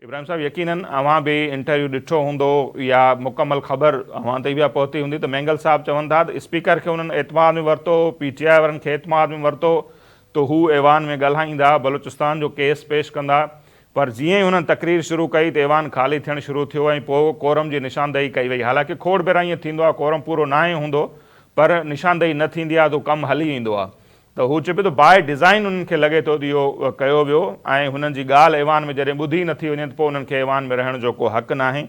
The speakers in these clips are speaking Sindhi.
ابراهيم صاحب يقينن اوهان به انٽرويو ڏٺو هوندو يا مڪمل خبر اوهان تائين به پهتي هوندي ته مينگل صاحب چون ٿا ته اسپيڪر کي انهن اعتماد ۾ ورتو پي ٽي آء وارن کي اعتماد ۾ ورتو ته هو ايوان ۾ ڳالهائيندا بلوچستان جو ڪيس پيش ڪندا پر جيئن ئي هنن تقرير شروع ڪئي ته ايوان خالي ٿيڻ شروع ٿيو ۽ پوء ڪورم جي نشاندهي ڪئي وئي حالانڪه کوڙ ڀيرا ائين ٿيندو آهي ڪورم پورو ناهي هوندو پر نشاندهي نه ٿيندي آهي ته ڪم هلي ويندو آهي ته هو چئي پيو ته باء ڊزائين انهن کي لڳي ٿو ته اهو ڪيو ويو ۽ هنن جي ڳالهه ايوان ۾ جڏهن ٻڌي نه ٿي وڃي ته پوء انهن کي ايوان ۾ رهڻ جو ڪو حق ناهي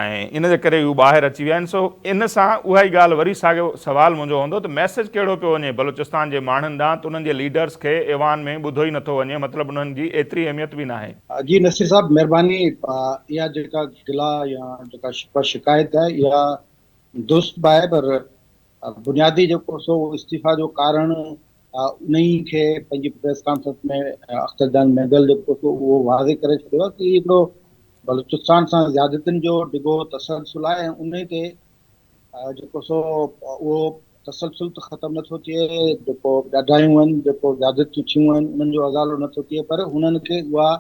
۽ ان جي ڪري هو ٻاهر اچي ويا آهن سو ان سان اها ئي ڳالهه وري ساڳيو سوال منهنجو هوندو ته ميسيج ڪهڙو پيو وڃي بلوچستان جي ماڻهن ڏانهن ته انهن جي ليڊرز کي ايوان ۾ ٻڌو ئي نٿو وڃي مطلب انهن جي ايتري اهميت به ناهي. جي نصير صاحب مهرباني اها جيڪا گلا يا جيڪا شڪوه شڪايت آهي اها درست به آهي پر بنيادي جيڪو سو استعيفيٰ جو ڪارڻ انهي کي پنهنجي پريس ڪانفرنس ۾ اختر جان مينگل جيڪو سو اهو واضح ڪري ڇڏيو آهي ته هي هڪڙو بلوچستان سان زيادتين جو ڊگهو تسلسل آهي ۽ انهي تي جيڪو سو اهو تسلسل ته ختم نٿو ٿئي جيڪو ڏاڍايون آهن جيڪو زيادتيون ٿيون آهن انهن جو ازالو نٿو ٿئي پر هنن کي اها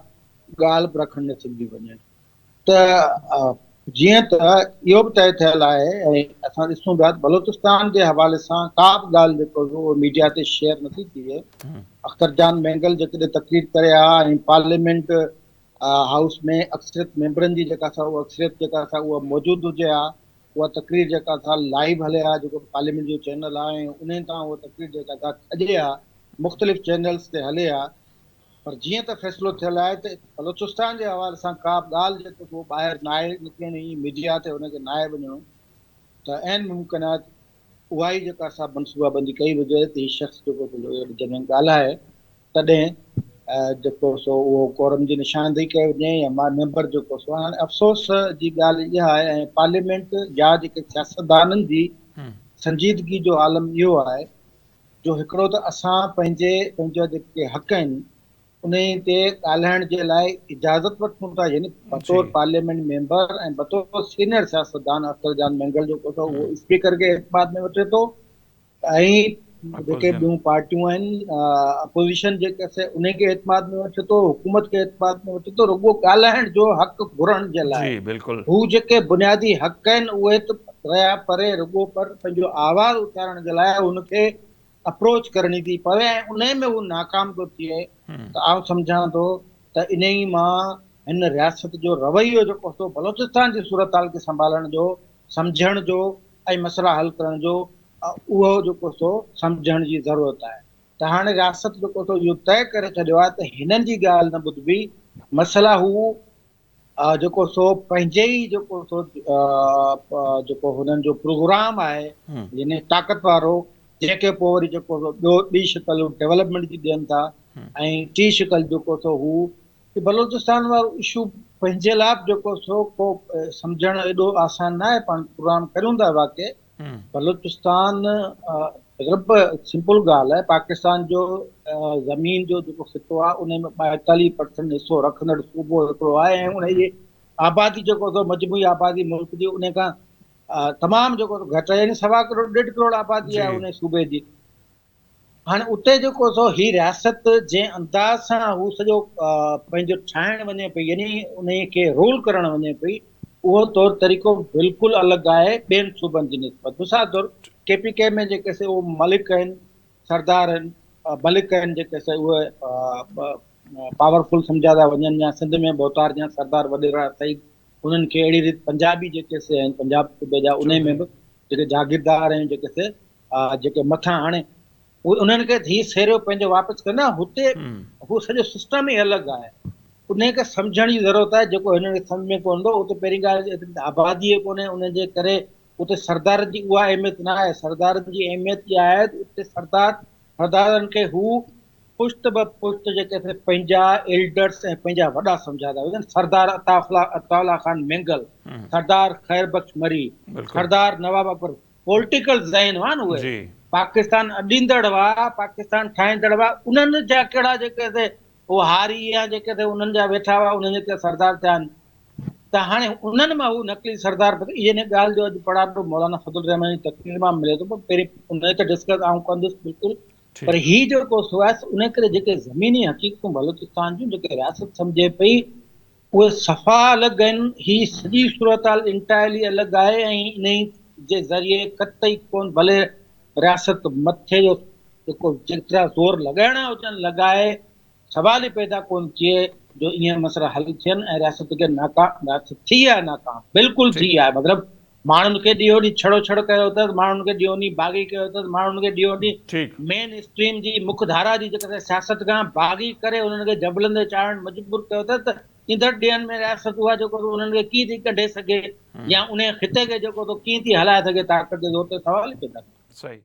ڳالهه به رکڻ نه ٿي وڃي ته جيئن ته اهو به طئي ٿيل آهي ۽ اسان ڏسون پيا ته بلوچستان جي حوالي سان ڪا به ڳالهه جيڪو اهو ميڊيا تي شيئر نٿي ٿئي. اختر جان مينگل جيڪڏهن تقرير ڪري ها ۽ پارليامينٽ هائوس ۾ اڪثريت ميمبرن جي جيڪا سا اها اڪثريت جيڪا سا اها موجود هجي ها اها تقرير جيڪا سا لائيو هلي ها جيڪو پارليامينٽ جو چينل آهي ۽ انهي تان اها تقرير جيڪا سا کڄي ها مختلف چينلز تي هلي ها پر جيئن ته فيصلو ٿيل آهي ته بلوچستان جي حوالي سان ڪا به ڳالهه جيڪو سو ٻاهر ناهي نڪرڻي، ميڊيا تي ان کي ناهي وڃڻو ته عين ممڪن آهي ته اها ئي جيڪا سا منصوبابندي ڪئي هجي ته هي شخص جيڪو جڏهن ڳالهائي تڏهن جيڪو سو اهو ڪورم جي نشاندهي ڪئي وڃي يا ميمبر جيڪو سو هاڻي افسوس جي ڳالهه اها آهي ۽ پارليامينٽ يا جيڪي سياستدانن جي سنجيدگي جو عالم اهو آهي جو هڪڙو ته اسان پنهنجي پنهنجا جيڪي حق آهن انهي تي ڳالهائڻ جي لاء اجازت وٺون ٿا يعني بطور پارليامينٽ ميمبر ۽ بطور سينئر سياستدان اختر جان مينگل جيڪو اٿو اهو اسپيڪر کي اعتماد ۾ وٺي ٿو ۽ جيڪي ٻيون پارٽيون آهن اپوزيشن جيڪي سي انهي کي اعتماد ۾ وٺي ٿو حڪومت کي اعتماد ۾ وٺي ٿو رڳو ڳالهائڻ جو حق گهرڻ جي لاء هو جيڪي بنيادي حق آهن اهي ته رهيا پري رڳو پر پنهنجو آواز اٿارڻ جي لاء هن کي اپروچ ڪرڻي ٿي پوي ۽ انهي ۾ هو ناڪام ٿو ٿئي ته آئون سمجهان ٿو ته انهي مان هن رياست جو رويو جيڪو سو بلوچستان جي صورتحال کي سنڀالڻ جو سمجهڻ جو ۽ مسئلا حل ڪرڻ جو اهو جيڪو سو سمجهڻ جي ضرورت آهي ته هاڻي رياست جيڪو سو اهو طئي ڪري ڇڏيو آهي ته هنن جي ڳالهه نه ٻڌبي مسئلا هو جيڪو سو پنهنجي ئي جيڪو سو جيڪو هنن جو پروگرام آهي يعني طاقت وارو جنهن کي پوء وري جيڪو سو ٻيو ٻي شڪل ڊولپمينٽ جي ڏين ٿا ۽ ٽي شڪل جيڪو سو هو بلوچستان وارو اشو پنهنجي لاء به جيڪو سو ڪو سمجهڻ ايڏو آسان نه آهي پاڻ پروگرام ڪريون ٿا واقعي بلوچستان رب سمپل ڳالهه آهي پاڪستان جو زمين جو جيڪو خطو آهي ان ۾ 42 پرسنٽ حصو رکندڙ صوبو هڪڙو آهي ۽ ان جي آبادي جيڪو اٿو مجموعي آبادي ملڪ جي ان کان تمام جيڪو گهٽ آهي يعني سوا ڪروڙ ڏيڍ ڪروڙ آبادي آهي ان صوبي جي هاڻي اتي جيڪو سو هي رياست جنهن انداز سان هو سڄو پنهنجو ٺاهڻ وڃي پئي يعني انهي کي رول ڪرڻ وڃي پئي اهو طور طريقو بلڪل الڳ آهي ٻين صوبن جي نسبت مثال طور ڪي پي ڪي ۾ جيڪي سي اهو ملڪ آهن سردار آهن ملڪ آهن جيڪي سي اهي پاورفل سمجهيا ٿا وڃن يا سنڌ ۾ ڀوتار جا سردار وڏيرا سيد انهن کي اهڙي ريت پنجابي جيڪي سي آهن پنجاب صوبي جا انهي ۾ به جيڪي جاگيردار آهن جيڪي سي جيڪي مٿان هاڻي اهي انهن کي ڌيء سيريو پنهنجو واپس ڪندا هتي هو سڄو سسٽم ئي الڳ آهي انهي کي سمجهڻ جي ضرورت آهي جيڪو هنن کي سمجهه ۾ ڪونه ايندو اتي پهرين ڳالهه ايتري ته آبادي ئي ڪونهي ان جي ڪري اتي سردارن جي اها اهميت نه آهي سردارن جي اهميت اها آهي ته اتي سردار سردارن کي هو پشت به پشت جيڪي سي پنهنجا ايلڊرس ۽ پنهنجا وڏا سمجهيا ٿا وڃن سردار عطاء الله خان مينگل سردار خير بخش مري سردار نواب اڪبر پولٽيڪل ذهن هئا نه اهي پاڪستان اڏيندڙ هئا پاڪستان ٺاهيندڙ هئا انهن جا ڪهڙا جيڪي سي هو هاري يا جيڪي سي انهن جا ويٺا هئا انهن جا سردار ٿيا آهن ته هاڻي انهن مان هو نقلي سردار ان ڳالهه جو اڄ پڙاڏو مولانا فضل الرحمان جي تقرير مان ملي ٿو پر پهرين ان تي ڊسڪس آئون ڪندس بلڪل پر هي جيڪو سو آهي ان ڪري جيڪي زميني حقيقتون بلوچستان جون جيڪي رياست سمجهي پئي اهي صفا الڳ آهن، هي سڄي صورتحال انٽائرلي الڳ آهي ۽ انهي جي ذريعي قطعي ڪونه ڀلي رياست مٿي جو جيڪو جيترا زور لڳائڻا هجن لڳائي سوال ئي پيدا ڪونه ٿئي جو ايئن مسئلا حل ٿين ۽ رياست کي ناڪام رياست ٿي آهي ناڪام بلڪل ٿي آهي مطلب ماڻهن کي ڏينهون ڏينهن ڇڙو ڇڙ ڪيو اٿس، ماڻهن کي ڏينهون ڏينهن باغي ڪيو اٿس، ماڻهن کي ڏينهون ڏينهن مين اسٽريم جي مک ڌارا جي جيڪا سياست کان باغي ڪري انهن کي جبلن تي چاڙهڻ مجبور ڪيو اٿس ته ايندڙ ڏينهن ۾ رياست اها جيڪو انهن کي ڪيئن ٿي ڪڍي سگهي يا انهي خطي کي جيڪو ڪيئن ٿي هلائي سگهي طاقت جي زور تي سوال ئي پيدا ٿو. صحيح.